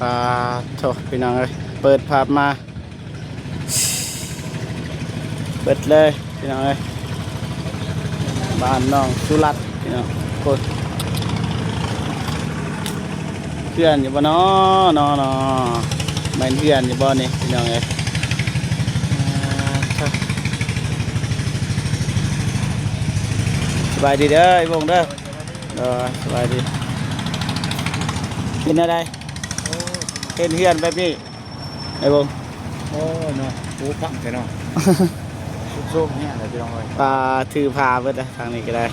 ປາໂທ້ ພີ່ນ້ອງເອີຍ ເປີດພາບມາ ເບິດເລີຍພີ່ນ້ອງເອີຍ ບ້ານໜອງສຸລັດ ພີ່ນ້ອງ. ໂອ້ຍ ເຮືອນຢູ່ບໍ່ນໍ ນໍ ນໍ ແມ່ນເຮືອນຢູ່ບໍ່ນີ້ ພີ່ນ້ອງເອີຍ? ສະບາຍດີເດີ ໄອ້ວົງເດີ. ໂດຍ ສະບາຍດີ. ເປັນແນວໃດ ເຫັນເຮືອນແບບນີ້ ໄອ້ວົງ? ໂອ້ຍເນາະ ປູພັງແທ້ເນາະ ຊຸດໂຊມແຮງເລີຍພີ່ນ້ອງເອີຍ. ປາ ຖືພາເບິດລະ ທາງນີ້ກໍໄດ້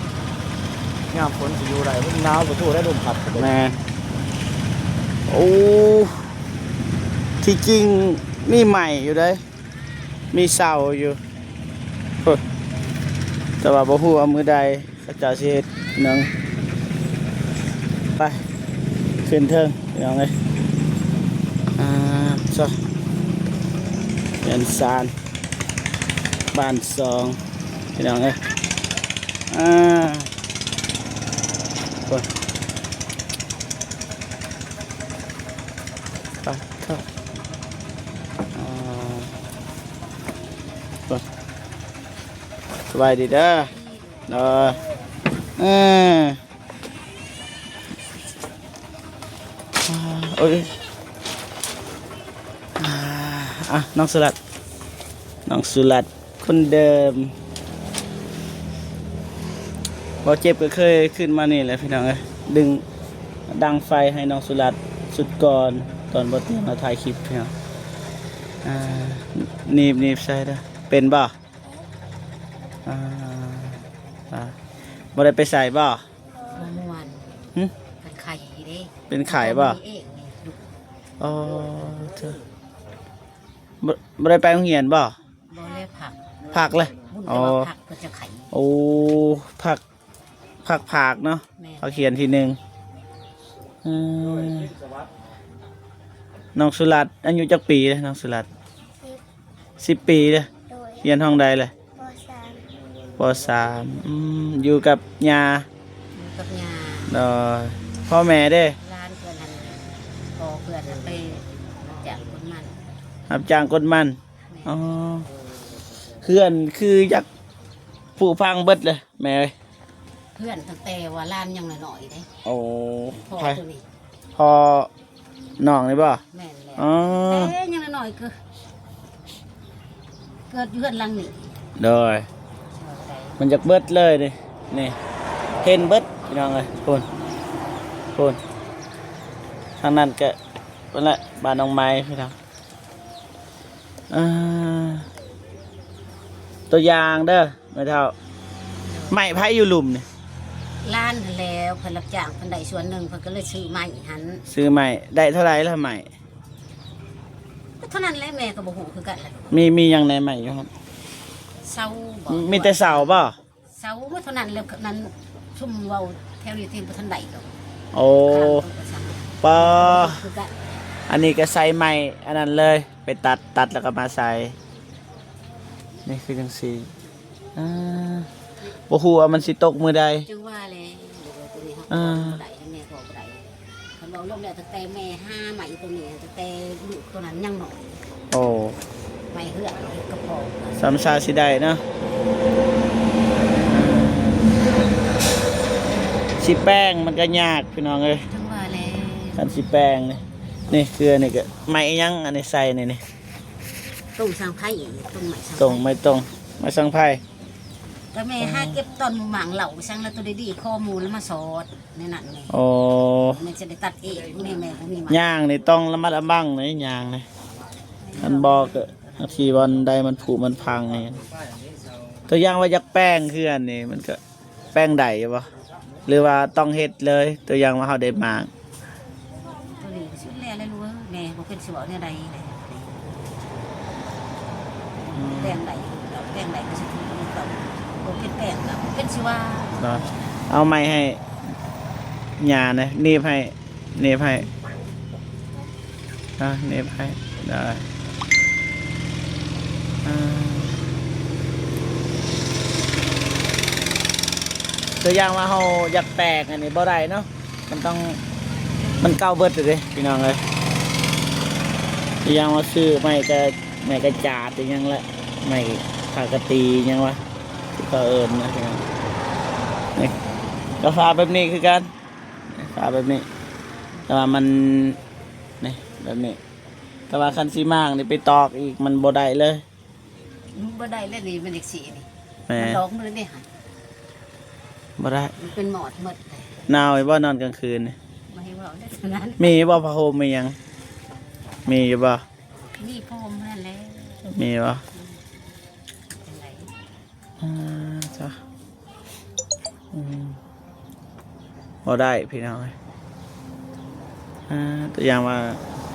ຍາມຝົນຊິຢູ່ໄດ້ ມັນໜາວປະຕູໄດ້ ລົມພັດ. ແມ່ນ. ໂອ້ ທີ່ຈິງມີໄມ້ຢູ່ເດ້ ມີເສົາຢູ່ ໂອ້ຍ ແຕ່ວ່າບໍ່ຮູ້ວ່າມື້ໃດ ເຂົາເຈົ້າຊິເຮັດຫຍັງ. ໄປ ຂຶ້ນເທິງ ພີ່ນ້ອງເອີຍ. ອ່າ ຊະ ເຮືອນຊານ ບ້ານຊ່ອງ ພີ່ນ້ອງເອີຍ. ອ່າ ໂອ້ຍ ປາໂທ້ ອ່າ ໂອ້ຍ ສະບາຍດີເດີ. ເອີ ເອີ ໂອ້ຍ ອ່າ ນ້ອງສຸລັດ ນ້ອງສຸລັດ ຄົນເດີມ. ບໍ່ເຈັບກໍເຄີຍຂຶ້ນມານີ້ແຫຼະ ພີ່ນ້ອງເອີຍ ດຶງດັງໄຟໃຫ້ນ້ອງສຸລັດຊຸດກ່ອນ ຕອນບໍ່ເຕັມມາຖ່າຍຄລິບ ພີ່ນ້ອງ. ອ່າ ໜີບ ໜີບໃສ່ເດີ ເປັນບໍ່? ອ່າ ອ່າ ບໍ່ໄດ້ໄປໃສບໍ່? ບໍ່ມ່ວນ ຫຶ? ເປັນໄຂ້ເດ້. ເປັນໄຂ້ບໍ່? ເອງນີ້ ອໍ ເຈົ້າ ບໍ່ ບໍ່ໄດ້ໄປໂຮງຮຽນບໍ່? ບໍ່ໄດ້ພັກ ພັກເລີຍ. ບຸນ ອໍ ແຕ່ວ່າພັກເພິ່ນຈະໄຂ້. ໂອ້ ພັກ ພັກພາກເນາະ. ແມ່ນ ພັກຮຽນທີໜຶ່ງ. ເອີ ນ້ອງສຸລັດ ອາຍຸຈັກປີເດ້ ນ້ອງສຸລັດ? ສິບ ສິບປີເດ້. ໂດຍ ຮຽນຫ້ອງໃດລະ? ປໍສາມ ປໍສາມ. ອືມ ຢູ່ກັບຍ່າ ຢູ່ກັບຍ່າ. ໂດຍ ພໍ່ແມ່ເດ້? ຫຼານເພິ່ນຫັ້ນ ພໍ່ເພິ່ນຫັ້ນໄປຮັບຈ້າງກົດມັນ ຮັບຈ້າງກົດມັນ. ແມ່ນ. ອໍ ເຮືອນຄືຢາກຜຸພັງເບິດເລີຍແມ່ເອີຍ. ເຮືອນຕັ້ງແຕ່ວ່າຫຼານຍັງນ້ອຍໆເດ້. ໂອ້ ພໍ່ ໃຜ? ໂຕນີ້ ພໍ່ນ້ອງນີ້ບໍ່? ແມ່ນແລ້ວ. ອໍ ແຕ່ຍັງນ້ອຍໆ ເກີດ ເກີດຢູ່ເຮືອນຫຼັງນີ້. ໂດຍ ມັນຢາກເບິດເລີຍນີ້ ນີ້ ເຫັນເບິດພີ່ນ້ອງເອີຍ. ພຸ້ນ ພຸ້ນ ທາງນັ້ນກະ ພຸ້ນແຫຼະ ບ້ານນ້ອງໄມ້ພີ່ນ້ອງ. ອ່າ ຕົວຢ່າງເດີແມ່ເຖົ້າ ໄມ້ໃຜຢູ່ລຸ່ມນີ້? ຫຼານຫັ້ນແຫຼ້ວ ເພິ່ນຮັບຈ້າງ ເພິ່ນໄດ້ສ່ວນໜຶ່ງ ເພິ່ນກໍເລີຍຊື້ໄມ້ຫັ້ນ. ຊື້ໄມ້ ໄດ້ເທົ່າໃດລະໄມ້? ກໍເທົ່ານັ້ນແຫຼະ ແມ່ກໍບໍ່ຮູ້ຄືກັນລະ. ມີ ມີຫຍັງແດ່ໄມ້ຢູ່ຫັ້ນ? ເສົາບໍ? ມີແຕ່ເສົາບໍ? ເສົາເທົ່ານັ້ນແຫຼະ ນັ້ນຊຸມເວົ້າແຖວນີ້ທີ່ບໍ່ທັນໄດ້ດອກ. ໂອ້ ປາ ຄືກັນ ອັນນີ້ກໍໃສ່ໄມ້ອັນນັ້ນເລີຍ ໄປຕັດ ຕັດແລ້ວກໍມາໃສ່. ນີ້ຄືຈັ່ງຊີ້ ອ່າ ບໍ່ຮູ້ວ່າມັນຊິຕົກມື້ໃດ. ຈັ່ງວ່າແຫຼະ ບໍ່ໄດ້ ຕົວນີ້ເຮົາ ອ່າ ບໍ່ໄດ້ ແມ່ກໍບໍ່ໄດ້. ຄັນເວົ້າລວມແລ້ວ ຕັ້ງແຕ່ແມ່ຫາມາອີກຕົວນີ້ ຕັ້ງແຕ່ລູກຕົວນັ້ນຍັງນ້ອຍ. ໂອ້ ໄມ້ເຮືອນເຮັດກະເພາະ ສ່ຳຊາຊິໄດ້ເນາະ. ຊິແປງມັນກໍຍາກພີ່ນ້ອງເອີຍ. ຈັ່ງວ່າແຫຼະ ຄັນຊິແປງນີ້ ນີ້ຄືອັນນີ້ກໍໄມ້ອີຫຍັງ ອັນນີ້ໃສ່ນີ້ ນີ້ ຕົງສັງໄພ ຕົງໄມ້ສັງໄພ ຕົງໄມ້ຕົງ ໄມ້ສັງໄພ. ກໍແມ່ຫາເກັບຕອນໝູ່ໝາງເຫຼົ້າສັງ ແລ້ວຕົວດີໆ ຄໍໝູ່ແລ້ວມາສອດໃນນັ້ນແມ່. ໂອ້ ແມ່ຈະໄດ້ຕັດເອງ ແມ່ ແມ່ບໍ່ມີໄມ້. ຍ່າງນີ້ຕ້ອງລະມັດລະວັງເດ້ ຍ່າງນີ້ ອັນບໍ່ກໍທີ່ບ່ອນໃດມັນຜຸມັນພັງນີ້. ຕົວຢ່າງວ່າຢາກແປງເຮືອນນີ້ ມັນກໍແປງໄດ້ຢູ່ບໍ່ ຫຼືວ່າຕ້ອງເຮັດເລີຍ? ຕົວຢ່າງວ່າເຮົາໄດ້ໝາກ ຕົວນີ້ກໍສຸດແລ້ວແຫຼະລູກເອີຍ ແມ່ບໍ່ເປັນຊິເວົ້າແນວໃດແຫຼະ. ອືມ ແປງໄດ້ ແປງໄດ້ກໍຊິຖືກຕ້ອງ ບໍ່ເປັນແປງກໍບໍ່ເປັນຊິວ່າ. ເນາະ ເອົາໄມ້ໃຫ້ຍ່າແດ່ ໜີບໃຫ້ ໜີບໃຫ້ ອ່າ ໜີບໃຫ້ ໄດ້ ອ່າ ຕົວຢ່າງວ່າເຮົາຢາກແປງອັນນີ້ບໍ່ໄດ້ເນາະ. ມັນຕ້ອງ ມັນເກົ່າເບິດເລີຍເດ້ພີ່ນ້ອງເອີຍ. ຢ່າງວ່າຊື້ໄມ້ກະ ໄມ້ກະຈາດອີ່ຫຍັງລະ ໄມ້ຜ້າກະຕີຫຍັງວະ ທີ່ເຂົາເອີ້ນນະພີ່ນ້ອງ. ນີ້ກະຝາແບບນີ້ຄືກັນ ຝາແບບນີ້ ແຕ່ວ່າມັນ ນີ້ແບບນີ້ ແຕ່ວ່າຄັນຊິມ້າງນີ້ໄປຕອກອີກ ມັນບໍ່ໄດ້ເລີຍ. ມັນບໍ່ໄດ້ແລ້ວນີ້ ມັນຈັ່ງຊີ້ນີ້ ແມ່ນ ມັນຫຼອກໝົດແລ້ວເດ້ຫັ້ນ ບໍ່ໄດ້ ມັນເປັນໝອດໝົດເລີຍ. ໜາວຢູ່ບໍ່ນອນກາງຄືນນີ້? ບໍ່ໃຫ້ເວົ້າເດ້ ນັ້ນ ມີບໍ່ຜ້າຫົ່ມມີຫຍັງ ມີຢູ່ບໍ່? ມີຜ້າຫົ່ມຫັ້ນແຫຼະ ມີບໍ່? ອືມ ຈັ່ງໃດ? ອ່າ ຈ້ະ ອືມ ບໍ່ໄດ້ພີ່ນ້ອງເອີຍ. ອ່າ ຕົວຢ່າງວ່າ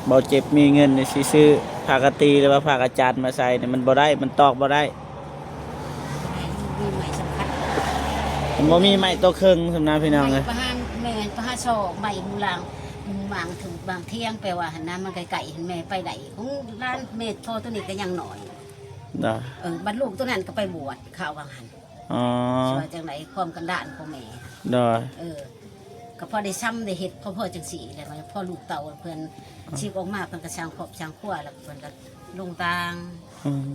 ເບົາເຈັບມີເງິນນີ້ ຊິຊື້ຜ້າກະຕີ ຫຼືວ່າຜ້າກະຈາດມາໃສ່ນີ້ ມັນບໍ່ໄດ້ ມັນຕອກບໍ່ໄດ້ ມີໄມ້ສຳຄັນ ມັນບໍ່ມີໄມ້ໂຕເຄິ່ງຊັ້ນນະພີ່ນ້ອງເອີຍ. ໄມ້ປະຫານ ແມ່ນປະຫານຊອກ ໄມ້ຢູ່ຫຼັງ ຢູ່ໝາງຖືກໝາງທຽງ ແປວ່າຫັ້ນນະ ມັນໃກ້ໆຫັ້ນ ແມ່ໄປໄດ້ ຂອງຫຼານແມ່ພໍ່ໂຕນີ້ກະຍັງນ້ອຍ ເອີ ບັດລູກໂຕນັ້ນກະໄປບວດເຂົ້າວ່າຫັ້ນ. ອໍ ຊິວ່າຈັ່ງໃດ ຄວາມກັນດານຂອງແມ່ ໂດຍ ເອີ ກະພໍໄດ້ຊຳໄດ້ເຮັດ ພໍ ພໍຈັ່ງຊີ້ແຫຼະ ພໍລູກເຕົ້າເພິ່ນ ອືມ ຊິອອກມາ ເພິ່ນກະສ້າງຄອບສ້າງຄົວ ແລ້ວເພິ່ນກະລົງຕ່າງ ອືມ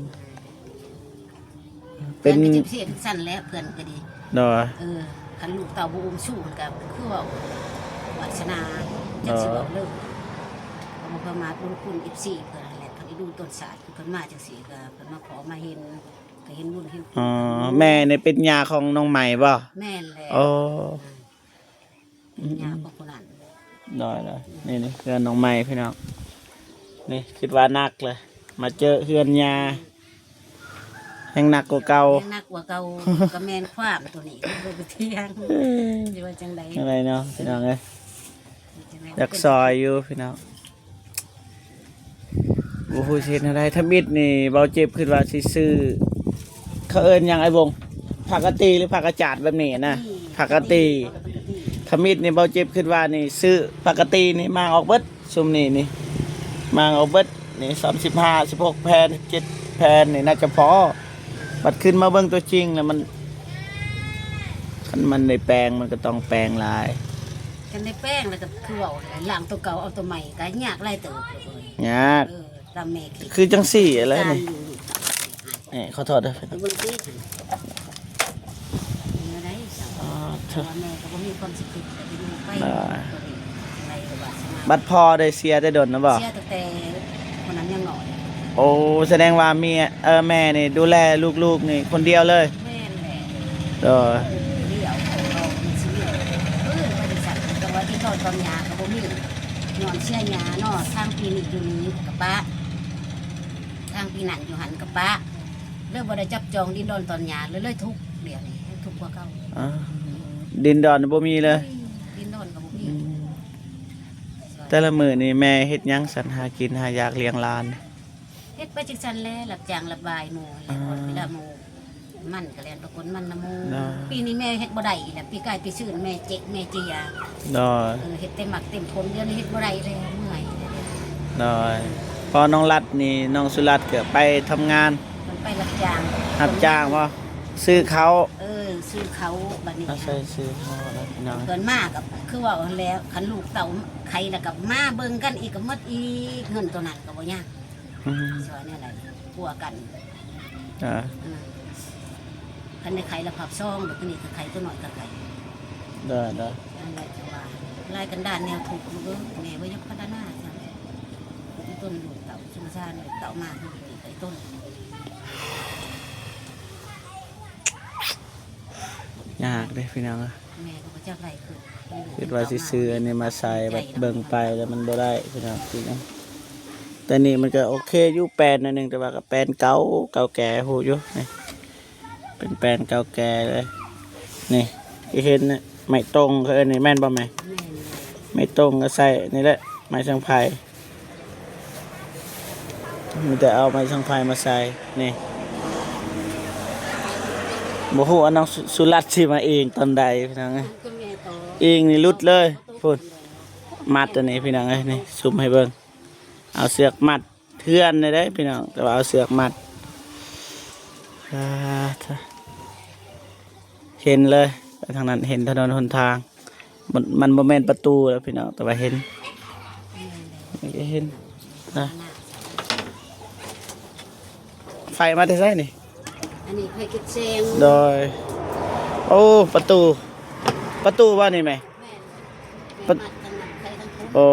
ເປັນ ເພິ່ນກະເຈັບເສຍຈັ່ງຊັ້ນແຫຼະ ເພິ່ນກະດີ ໂດຍ ເອີ ຄັນລູກເຕົ້າບໍ່ອຸ້ມຊູ້ ມັນກະຄືວ່າວາດສະໜາ ຈັກຊິເວົ້າເລີຍ ກະບໍ່ປະມາດບຸນຄຸນ ເອັຟຊີ ເພິ່ນຫັ້ນແຫຼະ ເພິ່ນໄດ້ດູຕົ້ນຊາດ ເພິ່ນມາຈັ່ງຊີ້ກະ ເພິ່ນມາຂໍມາເຫັນ ກະເຫັນບຸນເຫັນຄຸນ. ອໍ ແມ່ນີ້ເປັນຍ່າຂອງນ້ອງໃໝ່ບໍ່? ແມ່ນແຫຼະ ໂອ້ ເປັນຍ່າຂອງຜູ້ນັ້ນ ໂດຍໆ. ນີ້ ນີ້ເຮືອນນ້ອງໃໝ່ພີ່ນ້ອງ ນີ້ຄິດວ່າໜັກເລີຍ ມາເຈີເຮືອນຍ່າ ແຮ່ງໜັກກວ່າເກົ່າ ແຮ່ງໜັກກວ່າເກົ່າ ກະແມ່ນຄວາມໂຕນີ້ ບໍ່ໄປຖຽງ ຊິວ່າຈັ່ງໃດ ຈັ່ງໃດເນາະພີ່ນ້ອງເອີຍ ຢາກຊ່ອຍຢູ່ພີ່ນ້ອງ. ບໍ່ຮູ້ຊິເຮັດແນວໃດ ທຳອິດນີ້ເບົາເຈັບຄິດວ່າຊິຊື້ ເຂົາເອີ້ນຫຍັງອ້າຍວົງ ຜ້າກະຕີ ຫຼືຜ້າກະຈາດແບບນີ້ນະ ອືມ ຜ້າກະຕີ ກະຕີ ທຳອິດນີ້ເບົາເຈັບຄິດວ່ານີ້ ຊື້ຜ້າກະຕີນີ້ ມ້າງອອກເບິດ ຊຸມນີ້ນີ້ ມ້າງອອກເບິດນີ້ ສາມສິບຫ້າ ສິບຫົກແຜ່ນ ເຈັດແຜ່ນນີ້ ໜ້າຈະພໍ ບັດຂຶ້ນມາເບິ່ງຕົວຈິງແລ້ວມັນ ຄັນມັນໄດ້ແປງ ມັນກະຕ້ອງແປງຫຼາຍ ຄັນໄດ້ແປງແລ້ວກະຄືເວົ້າຫັ້ນແຫຼະ ລ້າງໂຕເກົ່າເອົາໂຕໃໝ່ກະຍາກຫຼາຍເຕີບ ຍາກ ເອີ ຕາມແມ່ຄິດ ຄືຈັ່ງຊີ້ແຫຼະນີ້ ເອີ ຂໍໂທດເດີ ເບິ່ງຕິ ເປັນແນວໃດ ອໍ ເພາະວ່າແມ່ກະບໍ່ມີຄວາມສິຄິດ ກະໄປຢູ່ໄປ ອ່າ ໄດ້ວາດສະໜາ ບັດພໍ່ໄດ້ເສຍແຕ່ດົນແລ້ວບໍ່? ເສຍຕັ້ງແຕ່ຄົນນັ້ນຍັງນ້ອຍ ໂອ້ ສະແດງວ່າເມຍ ເອີ ແມ່ນີ້ດູແລລູກໆນີ້ຄົນດຽວເລີຍ ແມ່ນແຫຼະ ໂດຍ ດຽວ ເຂົາກໍມີຊີວິດ ເອີ ວ່າຈັ່ງຊັ້ນ ແຕ່ວ່າຕິດຕໍ່ຕອນຫຍ້າກະບໍ່ມີ ຍ້ອນເສຍຫຍ້າເນາະ ທາງປີນີ້ຢູ່ນີ້ກະປະ ທາງປີນັ້ນຢູ່ຫັ້ນກະປະ ເລີຍບໍ່ໄດ້ຈັບຈອງດິນດອນຕອນຫຍ້າ ເລີຍ ເລີຍທຸກ ດຽວນີ້ທຸກກວ່າເກົ່າ ອ່າ ດິນດອນບໍ່ມີເລີຍ ອືມ ດິນດອນກະບໍ່ມີ ອືມ ແຕ່ລະມື້ນີ້ແມ່ເຮັດຫຍັງຊັ້ນ ຫາກິນຫາຢາກລ້ຽງຫຼານ? ເຮັດໄປຈັ່ງຊັ້ນແຫຼະ ຮັບຈ້າງຮັບບາຍໝູ່ ອ່າ ເວລາໝູ່ ມັນກະແລ່ນໄປກົນມັນນຳໝູ່ ໂດຍ ປີນີ້ແມ່ເຮັດບໍ່ໄດ້ອີກແລ້ວ ປີກາຍປີຊືນແມ່ເຈັກແມ່ເຈຍ ໂດຍ ເອີ ເຮັດແຕ່ໝາກເຕັມຜົນ ດຽວນີ້ເຮັດບໍ່ໄດ້ແລ້ວ ເມື່ອຍ ໂດຍ ເພາະນ້ອງລັດນີ້ ນ້ອງສຸລັດກະໄປທຳງານ ເພິ່ນໄປຮັບຈ້າງ ຮັບຈ້າງບໍ່? ຊື້ເຂົ້າ ເອີ ຊື້ເຂົ້າ ບັດນີ້ ອາໄສຊື້ເຂົ້າແລ້ວພີ່ນ້ອງ ເພິ່ນມາກະຄືເວົ້າຫັ້ນແຫຼະ ຄັນລູກເຕົ້າໄຄແລ້ວກະມາເບິ່ງກັນອີກ ກະໝົດອີກ ເງິນໂຕນັ້ນກະບໍ່ຍັງ ອືມ ຊິວ່າແນວໃດ ກົວກັນ ອ່າ ອືມ ຄັນໄດ້ໄຄລະພັບຊອງ ບາດນີ້ກະໄຄໂຕນ້ອຍກະໄຄ ໄດ້ໆ ນັ້ນແຫຼະຈັ່ງວ່າ ລາຍກັນດານແນວທຸກ ລູກເອີຍ ແມ່ບໍ່ຢາກພັດທະນາຊ້ຳ ອີຕົ້ນລູກເຕົ້າ ສົງສານລູກເຕົ້າ ມາຄືນີ້ກະອີຕົ້ນ ຍາກເດ້ພີ່ນ້ອງເອີຍ ແມ່ກະບໍ່ຈັກໄລ່ຄື ຄິດວ່າຊິຊື້ອັນນີ້ມາໃສ່ ບັດເບິ່ງໄປແລ້ວມັນບໍ່ໄດ້ພີ່ນ້ອງ ແຕ່ນີ້ມັນກະໂອເຄຢູ່ ແປນໜ້ອຍໜຶ່ງ ແຕ່ວ່າກະແປນເກົ່າ ເກົ່າແກ່ ຮູ້ຢູ່ນີ້ ເປັນແປນເກົ່າແກ່ເລີຍ ນີ້ ທີ່ເຫັນນະ ໄມ້ຕົງເຂົາເອີ້ນນີ້ ແມ່ນບໍ່ແມ່? ແມ່ນ ໄມ້ຕົງກະໃສ່ນີ້ແຫຼະ ໄມ້ສັງໄພ ມີແຕ່ເອົາໄມ້ສັງໄພມາໃສ່ ນີ້ ບໍ່ຮູ້ວ່ານ້ອງສຸ ສຸລັດຊິມາອີງຕອນໃດພີ່ນ້ອງເອີຍ ອີງນີ້ຫຼຸດເລີຍ ພຸ້ນ ມັດອັນນີ້ພີ່ນ້ອງເອີຍ ນີ້ ຊູມໃຫ້ເບິ່ງ ເອົາເຊືອກມັດ ເຮືອນນີ້ເດ້ພີ່ນ້ອງ ແຕ່ວ່າເອົາເຊືອກມັດ ອ່າ ເຫັນເລີຍ ໄປທາງນັ້ນເຫັນຖະໜົນຫົນທາງ ມັນ ມັນບໍ່ແມ່ນປະຕູແລ້ວພີ່ນ້ອງ ແຕ່ວ່າເຫັນ ເຫັນນະ ໄຟມາແຕ່ໃສນີ້? ອັນນີ້ໄຟເກັບແສງ. ໂດຍ. ໂອ້ ປະຕູ ປະຕູບໍ່ນີ້ແມ່? ແມ່ນ. ປະ- ແມ່ນ ມັດທັງນັ້ນ ໄຟທັງພຸ້ນ. ໂອ້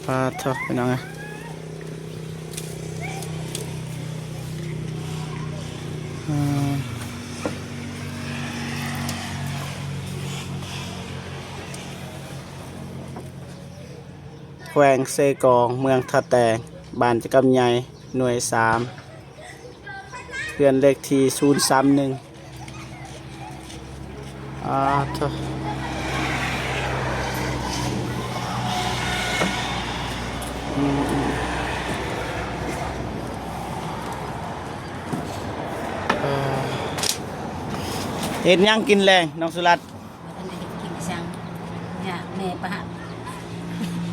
ປາດໂທ້ ພີ່ນ້ອງເອີຍ. ອືມ ແຂວງເຊກອງ ເມືອງທ່າແຕງ ບ້ານຈະກຳໃຫຍ່ ໜ່ວຍສາມ ເຮືອນເລກທີສູນສາມໜຶ່ງ. ອາ ໂທ້ ອືມ ເອີ ເຮັດຫຍັງກິນແລງ ນ້ອງສຸລັດ? ບໍ່ທັນໄດ້ເຮັດກິນອີ່ຫຍັງ ຍາກແມ່ປະຫາ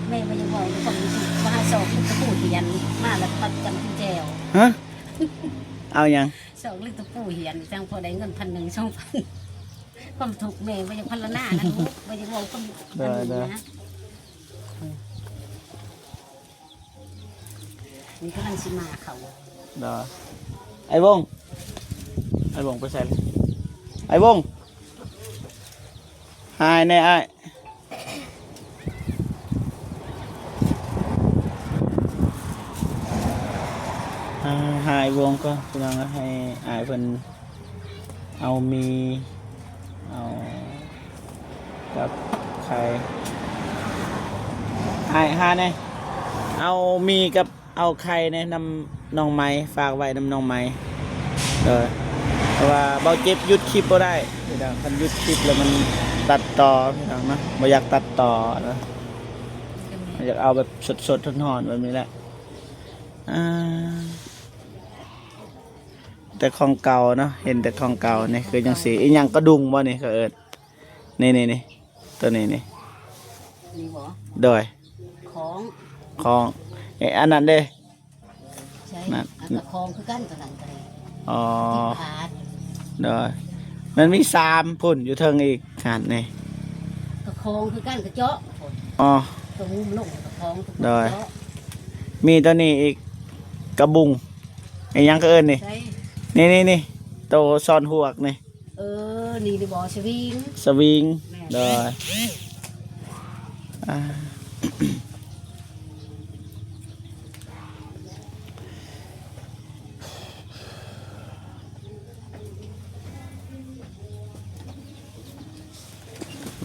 ແມ່ບໍ່ຢາກເວົ້າ ຄວາມຮູ້ສຶກ ປະຫາສອກເຫຼັກຕະປູຮຽນມາ ແລ້ວປັດກັນກິນແຈ່ວ. ຮະ? ເອົາຫຍັງ? ສອກເຫຼັກຕະປູຮຽນ ຈັ່ງພໍໄດ້ເງິນພັນໜຶ່ງ ສອງພັນ. ຄວາມທຸກແມ່ບໍ່ຢາກພັນລະນານະລູກ ບໍ່ຢາກເວົ້າຄວາມ ໄດ້ ອັນນີ້ນະ. ນີ້ກຳລັງຊິມາເຂົ້າ. ດອ ໄອ້ວົງ ໄອ້ວົງໄປໃສລະ? ໄອ້ວົງ ຫາຍແດ່ອ້າຍ ຫາ ຫາອ້າຍວົງກ່ອນ ພີ່ນ້ອງ ໃຫ້ອ້າຍເພິ່ນເອົາໝີ່ ເອົາ ກັບໄຂ່ ອ້າຍຫາແດ່ ເອົາໝີ່ກັບ ເອົາໄຂ່ແດ່ ນຳນ້ອງໄມ ຝາກໄວ້ນຳນ້ອງໄມ. ໂດຍ ເພາະວ່າເບົາເຈັບຢຸດຄລິບບໍ່ໄດ້ ພີ່ນ້ອງ ຄັນຢຸດຄລິບແລ້ວມັນຕັດຕໍ່ ພີ່ນ້ອງເນາະ ບໍ່ຢາກຕັດຕໍ່ນະ ຢາກເອົາແບບສົດໆ ຮ້ອນໆ ແບບນີ້ແຫຼະ. ອ່າ ແຕ່ຂອງເກົ່າເນາະ ເຫັນແຕ່ຂອງເກົ່ານີ້ ຄືຈັ່ງຊີ້ ອີຫຍັງ ກະດຸງບໍ່ນີ້ເຂົາເອີ້ນ? ນີ້ໆໆ ໂຕນີ້ນີ້ ນີ້ບໍ່? ໂດຍ ຂອງ ຂອງ ເອ ອັນນັ້ນເດ້ ໃຊ່ ນັ້ນ ອັນກະຂອງຄືກັນ ໂຕນັ້ນກະໄດ້. ອໍ ໂດຍ ມັນມີສາມພຸ້ນ ຢູ່ເທິງອີກຫັ້ນນີ້ ກະຂອງຄືກັນ ກະເຈາະ. ອໍ ໂຕງຸ້ມລົງກະຂອງ ໂດຍ ເຈາະ. ມີໂຕນີ້ອີກ ກະບຸງ ອີຫຍັງກະເອີ້ນນີ້ ໃຊ່ ນີ້ໆໆ ໂຕຊ້ອນຫວກນີ້. ເອີ ນີ້ ນີ້ບໍ່ ສະວິງ ສະວິງ. ແມ່ນ ໂດຍ ອ່າ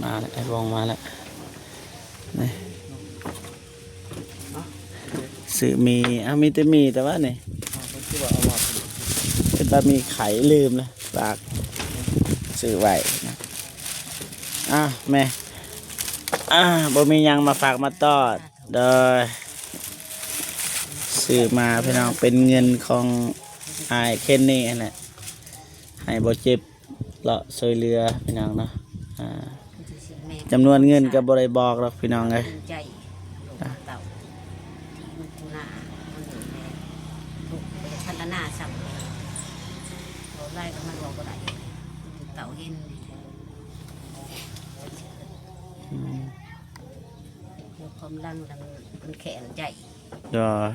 ມາແລ້ວ ໄອ້ວົງມາແລ້ວ ນີ້ ຊື້ໝີ່ ເອົາ ມີແຕ່ໝີ່ແຕ່ວ່ານີ້ ເພິ່ນວ່າມີໄຂ່ ລືມນະ ຝາກຊື້ໄວ້ນະ. ອ້າວ ແມ່ ອ່າ ບໍ່ມີຫຍັງ ມາຝາກມາຕ້ອນ ໂດຍ ຊື້ມາ ພີ່ນ້ອງ ເປັນເງິນຂອງອ້າຍເຄນນີ້ຫັ້ນແຫຼະ ໃຫ້ບໍ່ເຈັບ ເລາະຊ່ວຍເຫຼືອ ພີ່ນ້ອງເນາະ. ອ່າ ຈຳນວນເງິນກໍບໍ່ໄດ້ບອກດອກ ພີ່ນ້ອງເອີຍ ໃຈ ລູກເຕົ້າ ທີ່ມັນຜູ້ໜ້າ ມັນແມ່ທຸກ ບໍ່ໄດ້ພັນລະນາຊ້ຳ ເວົ້າຫຼາຍກໍມັນເວົ້າບໍ່ໄດ້ ເຕົ້າເຫັນ ອືມ ຄວາມຫຼັງນັ້ນມັນແຄ້ນໃຈ ໂດຍ.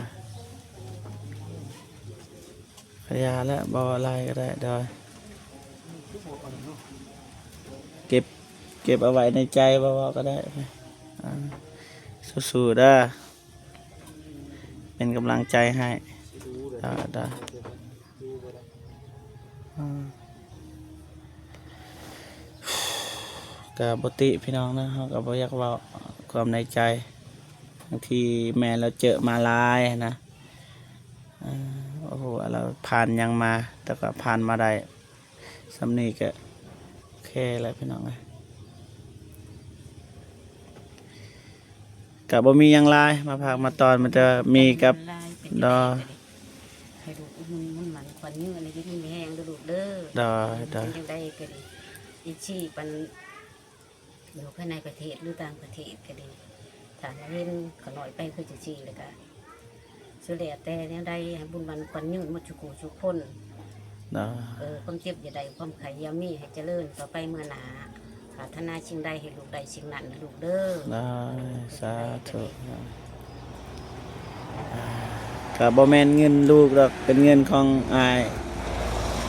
ກະຢ່າແຫຼະ ບໍ່ເວົ້າຫຼາຍກໍໄດ້ ໂດຍ ເກັບ ເກັບເອົາໄວ້ໃນໃຈ ບໍ່ເວົ້າກໍໄດ້ ອ່າ ສູ້ໆເດີ ເປັນກຳລັງໃຈໃຫ້ ເດີ ເດີ ອ່າ ກະບໍ່ຕິພີ່ນ້ອງເນາະ ເຮົາກະບໍ່ຢາກເວົ້າຄວາມໃນໃຈ ບາງທີແມ່ລາວເຈີມາຫຼາຍນະ. ເອີ ໂອ້ໂຫ ລາວຜ່ານຫຍັງມາ ແຕ່ກໍຜ່ານມາໄດ້ສ່ຳນີ້ກໍໂອເຄແລ້ວພີ່ນ້ອງເອີຍ. ກໍບໍ່ມີຫຍັງຫຼາຍ ມາຝາກມາຕ້ອນ ມີແຕ່ມີກັບ ເປັນກຳລັງໃຈ ດອ ໃຫ້ລູກອຸ່ນໝັ້ນຂວັນຍືນ ໃຫ້ຢູ່ດີມີແຮງເດີລູກເດີ. ໂດຍ ໂດຍ ເປັນຈັ່ງໃດກໍດີ ອີຊີປັນ ຢູ່ພາຍໃນປະເທດ ຫຼື ຕ່າງປະເທດກໍດີ ຖ້າເຫັນຂ້ານ້ອຍໄປຄືຈັ່ງຊີ້ ແລ້ວກະສຸດແລ້ວແຕ່ແນວໃດ ໃຫ້ບຸນບັນຂວັນຍືນໝົດສູ່ຄູ່ສູ່ຄົນ. ເອີ ຄວາມເຈັບຢ່າໄດ້ ຄວາມໄຂ້ຢ່າມີ ໃຫ້ຈະເລີນຕໍ່ໄປເມືອໜ້າ ປາດຖະໜາສິ່ງໃດໃຫ້ລູກໄດ້ສິ່ງນັ້ນນະລູກເດີ. ສາທຸ. ອ່າ ກໍບໍ່ແມ່ນເງິນລູກດອກ ເປັນເງິນຂອງອ້າຍ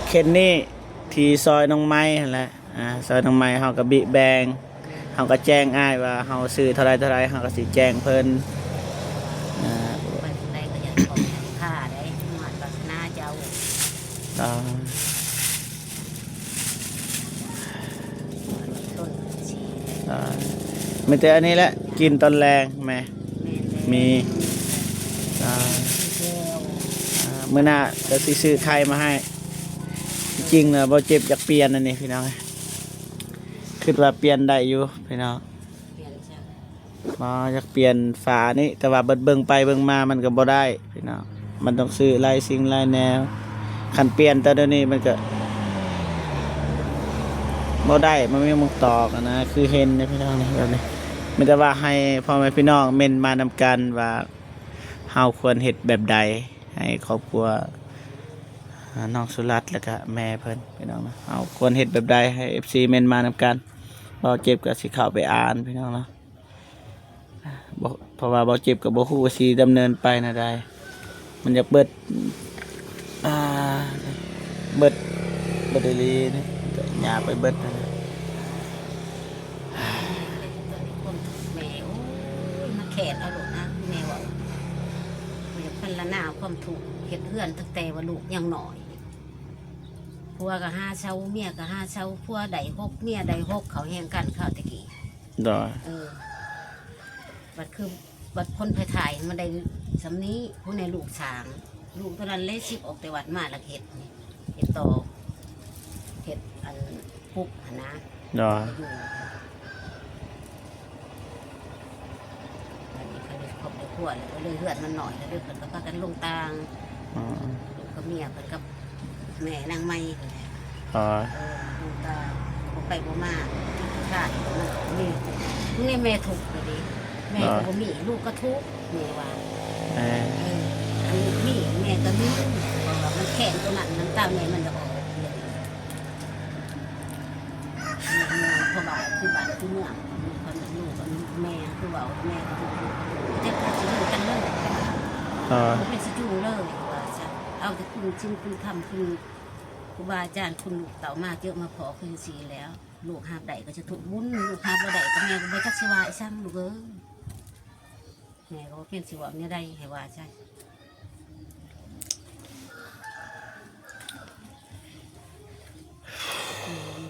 ເຄນນີ້ ທີ່ຊ່ອຍນ້ອງໄມ້ຫັ້ນແຫຼະ. ອ່າ ຊ່ອຍນ້ອງໄມ້ ເຮົາກໍບິແບ່ງ ເຮົາກໍແຈ້ງອ້າຍວ່າເຮົາຊື້ເທົ່າໃດເທົ່າໃດ ເຮົາກໍຊິແຈ້ງເພິ່ນ. ອ່າ ໄປທາງໃດກໍຢ່າໄດ້ຂອບໃຫ້ຄ່າໄດ້ ມາດວາສະໜາເຈົ້າ. ອ່າ ຕົ້ນຊີ້ ອ່າ ມີແຕ່ອັນນີ້ແຫຼະ ກິນຕອນແລງແມ່. ແມ່ນແລ້ວ ມີ ອ່າ ແກ້ວ ອ່າ ມື້ໜ້າກໍຊິຊື້ໄຂ່ມາໃຫ້. ຈິງນະ ບໍ່ເຈັບຢາກປ່ຽນອັນນີ້ພີ່ນ້ອງ ຄິດວ່າປ່ຽນໄດ້ຢູ່ພີ່ນ້ອງ. ປ່ຽນຊະ ບໍ່ ຢາກປ່ຽນຝານີ້ ແຕ່ວ່າເບິ່ງໄປເບິ່ງມາມັນກໍບໍ່ໄດ້ພີ່ນ້ອງ ມັນຕ້ອງຊື້ຫຼາຍສິ່ງຫຼາຍແນວ. ຄັນປ່ຽນແຕ່ດຽວນີ້ມັນກໍບໍ່ໄດ້ ມັນມີໝົກຕອກຫັ້ນນະ ຄືເຫັນນີ້ພີ່ນ້ອງນີ້ ແບບນີ້. ມີແຕ່ວ່າໃຫ້ພໍ່ແມ່ພີ່ນ້ອງເມັ້ນມານຳກັນວ່າ ເຮົາຄວນເຮັດແບບໃດໃຫ້ຄອບຄົວ ອ່າ ນ້ອງສຸລັດ ແລ້ວກະແມ່ເພິ່ນພີ່ນ້ອງເນາະ ເຮົາຄວນເຮັດແບບໃດໃຫ້ເອັຟຊີເມັ້ນມານຳກັນ. ເວົ້າເຈັບກໍຊິເຂົ້າໄປອ່ານພີ່ນ້ອງເນາະ ບໍ່ ເພາະວ່າເວົ້າເຈັບກໍບໍ່ຮູ້ວ່າຊິດຳເນີນໄປແນວໃດ ມັນຢາກເບິດ ອ່າ ເບິດ ເບິດອີ່ຫຼີນີ້ ຍາກໄປເບິດຫັ້ນນະ. ແມ່ ໂອ້ຍ ມາແຂນເອົາໂລດນະ ແມ່ເວົ້າ ບໍ່ຢາກພັນລະນາຄວາມທຸກ ເຮັດເຮືອນຕັ້ງແຕ່ວ່າລູກຍັງນ້ອຍ ຜົວກໍຫາເຊົາ ເມຍກໍຫາເຊົາ ຜົວໄດ້ຫົກ ເມຍໄດ້ຫົກ ເຂົ້າແຮງກັນຄາວແຕ່ກີ້. ໂດຍ ເອີ ບັດຄື ບັດຄົນໄປຖ່າຍມັນໄດ້ສ່ຳນີ້ ຜູ້ໃນລູກສ້າງ ລູກຕົວນັ້ນເລີຍຊິອອກແຕ່ວັດມາ ແລ້ວເຮັດນີ້ ເຮັດຕໍ່ ເຮັດອັນປຸກຫັ້ນນະ. ໂດຍ ຢູ່ ອັນນີ້ເພິ່ນໄດ້ຄອບໄດ້ຄົວແລ້ວ ກໍເລີຍເຮືອນມັນໜ້ອຍ ແລ້ວເລີຍເພິ່ນກໍພາກັນລົງຕ່າງ. ອືມ ລູກກັບເມຍເພິ່ນກັບ ແມ່ນາງໃໝ່ ອໍ ເອີ ລູກກໍບໍ່ໄປບໍ່ມາ ຕິດຂ້ານ ມັນກໍມີ ນີ້ແມ່ທຸກເລີຍເດ້ ແມ່ກໍບໍ່ມີ ລູກກໍທຸກ ແມ່ວ່າ ເອີ ເອີ ອັນນີ້ແມ່ກໍມີ ເພາະວ່າມັນແຂນຕົວນັ້ນ ນ້ຳຕາແມ່ມັນຈະອອກ ເພາະວ່າຄືບ້ານຄືເມືອງ ເພິ່ນກໍຢູ່ກັບແມ່ ຄືເວົ້າແມ່ກໍຢູ່ ເຈັບກໍຊິຢູ່ກັນເລີຍ ອໍ ບໍ່ເປັນຊິຢູ່ເລີຍວ່າຊັ້ນ ເອົາແຕ່ຄຸນສິນຄຸນທຳ ຄຸນຄູບາອາຈານ ຄຸນລູກເຕົ້າມາເຈີມາພໍ້ຄືຈັ່ງຊີ້ແລ້ວ ລູກຮັບໄດ້ກໍຈະທຸກບຸນ ລູກຮັບບໍ່ໄດ້ກໍແມ່ກໍບໍ່ຈັກຊິວ່າອີ່ສັງລູກເອີຍ ແມ່ກໍບໍ່ເປັນຊິເວົ້າແນວໃດໃຫ້ວ່າໃສ່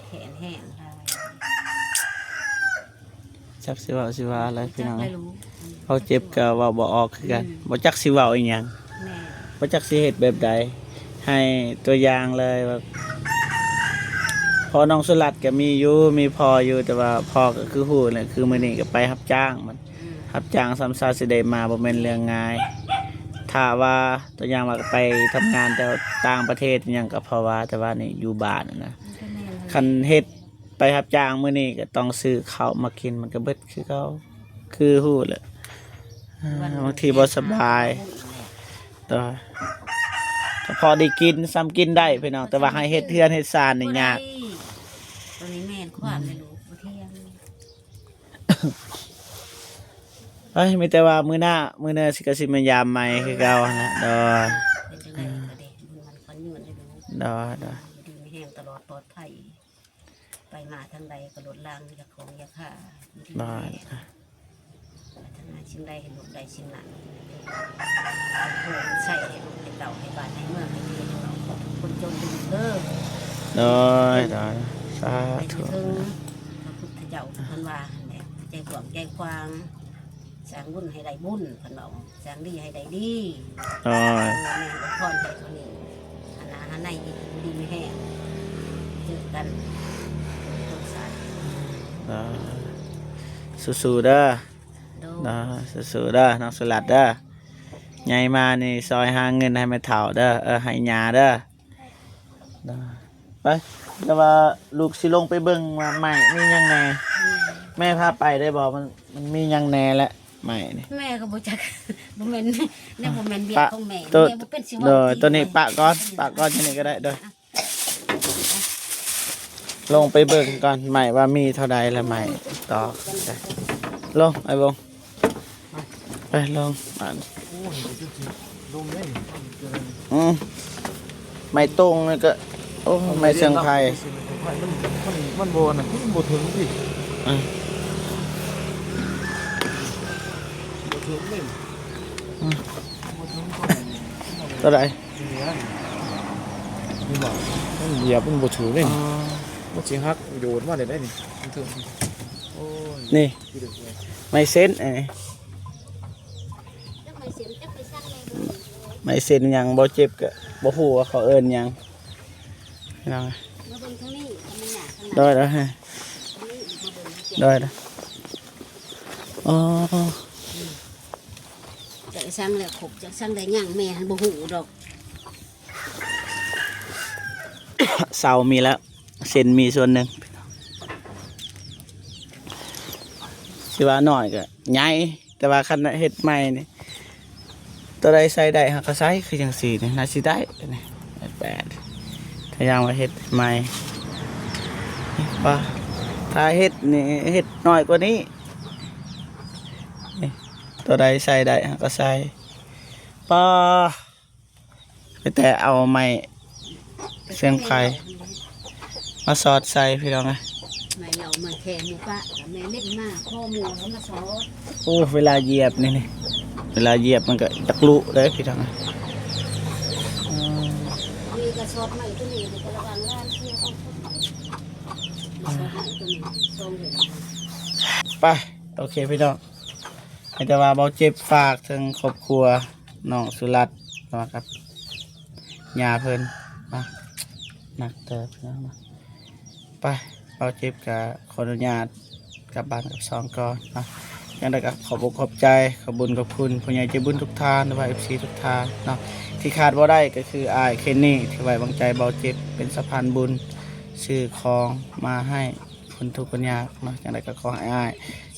ແຂນແຫ້ງຫຼາຍ ຈັກຊິເວົ້າຊິວ່າແລ້ວພີ່ນ້ອງ ເວົ້າເຈັບກໍເວົ້າບໍ່ອອກຄືກັນ ອືມ ບໍ່ຈັກຊິເວົ້າອີ່ຫຍັງ ແມ່ນ ບໍ່ຈັກຊິເຮັດແບບໃດ ໃຫ້ຕົວຢ່າງເລີຍວ່າ ພໍ່ນ້ອງສຸລັດກໍມີຢູ່ ມີພໍ່ຢູ່ ແຕ່ວ່າພໍ່ກໍຄືຮູ້ແຫຼະ ຄືມື້ນີ້ກໍໄປຮັບຈ້າງ ອືມ ຮັບຈ້າງຊ້ຳຊາຊິໄດ້ມາ ບໍ່ແມ່ນເລື່ອງງ່າຍ ຖ້າວ່າ ຕົວຢ່າງວ່າໄປທຳງານແຕ່ຕ່າງປະເທດຫຍັງກໍພໍວ່າ ແຕ່ວ່ານີ້ຢູ່ບ້ານນະ ມັນກໍແມ່ນ ຄັນເຮັດໄປຮັບຈ້າງມື້ນີ້ກໍຕ້ອງຊື້ເຂົ້າມາກິນ ມັນກໍເບິດຄືເກົ່າ ຄືຮູ້ແຫຼະ ບາງທີບໍ່ສະບາຍ ໂດຍ ກໍພໍໄດ້ກິນ ສ່ຳກິນໄດ້ພີ່ນ້ອງ ແຕ່ວ່າໃຫ້ເຮັດເຮືອນເຮັດຊານນີ້ຍາກ ບໍ່ໄດ້ ຕົວນີ້ແມ່ນຄວາມແມ່ລູກບໍ່ທ່ຽງ. ເອີຍ ມີແຕ່ວ່າມື້ໜ້າ ມື້ໜ້າຊິ ກໍຊິມາຢາມໃໝ່ຄືເກົ່າຫັ້ນແຫຼະ ໂດຍ ເປັນຈັ່ງໃດກໍໄດ້ບຸນມັນຂວັນຍືນເດີລູກ ໂດຍ ໂດຍ ຢູ່ດີມີແຮງຕະຫຼອດປອດໄພ ໄປມາທາງໃດກໍລົດລາງຢ່າຂອງຢ່າຄ່າ ໂດຍ ປາດຖະໜາສິ່ງໃດໃຫ້ລູກໄດ້ສິ່ງນັ້ນ ໃຊ້ໃຫ້ລູກໃຫ້ເຕົ້າ ໃຫ້ບ້ານໃຫ້ເມືອງ ໃຫ້ພີ່ໃຫ້ນ້ອງ ຄົນຈົນຢູ່ເດີ ໂດຍ ໂດຍ ສາທຸ ໃຫ້ເຖິງ ພະພຸດທະເຈົ້າເພິ່ນວ່າຫັ້ນແຫຼະ ໃຈກວ້າງໃຈຂວາງ ສ້າງບຸນໃຫ້ໄດ້ບຸນ ເພິ່ນເວົ້າ ສ້າງດີໃຫ້ໄດ້ດີ ໂອ້ຍ ເອີ ແມ່ອວຍພອນໃຫ້ເທົ່ານີ້ ຫາໜ້າຫາໃນ ຢູ່ດີມີແຮງ ເຈີກັນທຸກຊາດ ເອີ ສູ້ໆເດີ ໂດຍ ເດີ ສູ້ໆເດີ ນ້ອງສຸລັດເດີ ໃຫຍ່ມານີ້ຊ່ອຍຫາເງິນໃຫ້ແມ່ເຖົ້າເດີ ເອີ ໃຫ້ຍ່າເດີ. ໄປ ແຕ່ວ່າລູກຊິລົງໄປເບິ່ງວ່າໄມ້ມີຫຍັງແດ່ ແມ່ພາໄປໄດ້ບໍ່? ມັນ ມັນມີຫຍັງແດ່ແຫຼະໄມ້ນີ້ ແມ່ກໍບໍ່ຈັກ ບໍ່ແມ່ນ ແນວບໍ່ແມ່ນວຽກຂອງແມ່ ໂຕ ແມ່ບໍ່ເປັນຊິເວົ້າ ໂດຍ ໂຕນີ້ປະກ່ອນ ປະກ່ອນ ຢູ່ນີ້ກໍໄດ້ ໂດຍ ລົງໄປເບິ່ງກ່ອນ ໄມ້ວ່າມີເທົ່າໃດລະ ໄມ້ຕອກ ລົງ ອ້າຍວົງ ໄປ ລົງ ອັນ ໂອ້ຍ ໄປຈົນຊິ ອືມ ໄມ້ຕົງນີ້ກໍ ໂອ້ ໄມ້ເຊື່ອງໄພ ມັນ ມັນ ມັນບໍ່ອັນນັ້ນ ມັນບໍ່ເຖິງຕິ ອືມ ບໍ່ເຖິງເດ້ ອືມ ບໍ່ເຖິງ ເທົ່າໃດ ນີ້ນະ ນີ້ບໍ່ ມັນຢຽບມັນບໍ່ຖືກເດ້ ອ່າ ມັນຊິຫັກໂຍນມາໄດ້ໃດນີ້ ມັນຖືກ ໂອ້ຍ ນີ້ ໄມ້ເສັ້ນ ເອີ ໄມ້ເສັ້ນຫຍັງ ບໍ່ເຈັບກໍບໍ່ຮູ້ວ່າເຂົາເອີ້ນຫຍັງ ພີ່ນ້ອງ ມາເບິ່ງທາງນີ້ ມັນຍາກທາງນັ້ນ ໂດຍ ໂດຍ ໂດຍ ໂດຍ ອໍ ຈັກສັງແລ້ວຄົບ ຈັກສັງໄດ້ຫຍັງ ແມ່ຫັ້ນບໍ່ຮູ້ດອກ ເສົາມີແລ້ວ ເສັ້ນມີສ່ວນໜຶ່ງ ຊິວ່ານ້ອຍກໍໃຫຍ່ ແຕ່ວ່າຄັນເຮັດໃໝ່ນີ້ ຕົວໃດໃສ່ໄດ້ເຮົາກໍໃສ່ ຄືຈັ່ງຊີ້ນີ້ ໜ້າຊິໄດ້ນີ້ ແປດ ຖ້າຢ່າງວ່າເຮັດໃໝ່ ວ່າ ຖ້າເຮັດນີ້ ເຮັດນ້ອຍກວ່ານີ້ນີ້ ຕົວໃດໃສ່ໄດ້ເຮົາກໍໃສ່ ປາ ໄປແຕ່ເອົາໄມ້ເຊື່ອງໄພມາສອດໃສ່ ພີ່ນ້ອງເອີຍ ໄມ້ເຫຼົ້າໄມ້ແຂ້ໝູ່ປະ ແມ່ເຫຼັ້ນມາ ພໍໝູ່ເຂົາມາສອດ ໂອ້ ເວລາຢຽບນີ້ ນີ້ ເວລາຢຽບມັນກໍຈັກລຸເດ້ພີ່ນ້ອງເອີຍ ອືມ ອັນນີ້ກໍສອດໄມ້ຕົວນີ້ ນີ້ກໍລະວັງລາວເສຍຂອງຄົນ ສອດໄມ້ຕົວນີ້ ສອງເດືອນ ໄປ ໂອເຄ ພີ່ນ້ອງ ໃຫ້ແຕ່ວ່າເບົາເຈັບຝາກເຖິງຄອບຄົວ ນ້ອງສຸລັດ ແລ້ວກັບຍ່າເພິ່ນເນາະ ໜັກເຕີບເນາະ ໄປ ເບົາເຈັບກະຂໍອະນຸຍາດກັບບ້ານກັບຊ່ອງກ່ອນເນາະ ຈັ່ງໃດກະຂອບອົກຂອບໃຈ ຂອບບຸນຂອບຄຸນຜູ້ໃຫຍ່ໃຈບຸນທຸກທ່ານ ຫຼືວ່າເອັຟຊີທຸກທ່ານເນາະ ທີ່ຂາດບໍ່ໄດ້ກະຄືອ້າຍເຄນນີ ທີ່ໄວ້ວາງໃຈເບົາເຈັບເປັນສະພານບຸນ ຊື້ຂອງມາໃຫ້ຄົນທຸກຄົນຍາກເນາະ ຈັ່ງໃດກະຂໍໃຫ້ອ້າຍ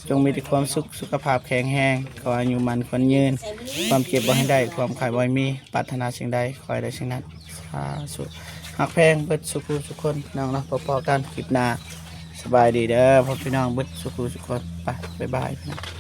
ຈົ່ງມີແຕ່ຄວາມສຸກ ສຸຂະພາບແຂງແຮງ ຂໍອາຍຸໝັ້ນຂວັນຍືນ ຄວາມເຈັບບໍ່ໃຫ້ໄດ້ ຄວາມໄຂ້ບໍ່ໃຫ້ມີ ປາດຖະໜາສິ່ງໃດ ຂໍໃຫ້ໄດ້ສິ່ງນັ້ນ ສາທຸ ຮັກແພງເບິດສູ່ຜູ້ສູ່ຄົນ ພີ່ນ້ອງເນາະ ພໍ້ກັນຄລິບໜ້າ ສະບາຍດີເດີ ພໍ່ພີ່ນ້ອງເບິດສູ່ຜູ້ສູ່ຄົນ ໄປ ບາຍບາຍ ພີ່ນ້ອງ.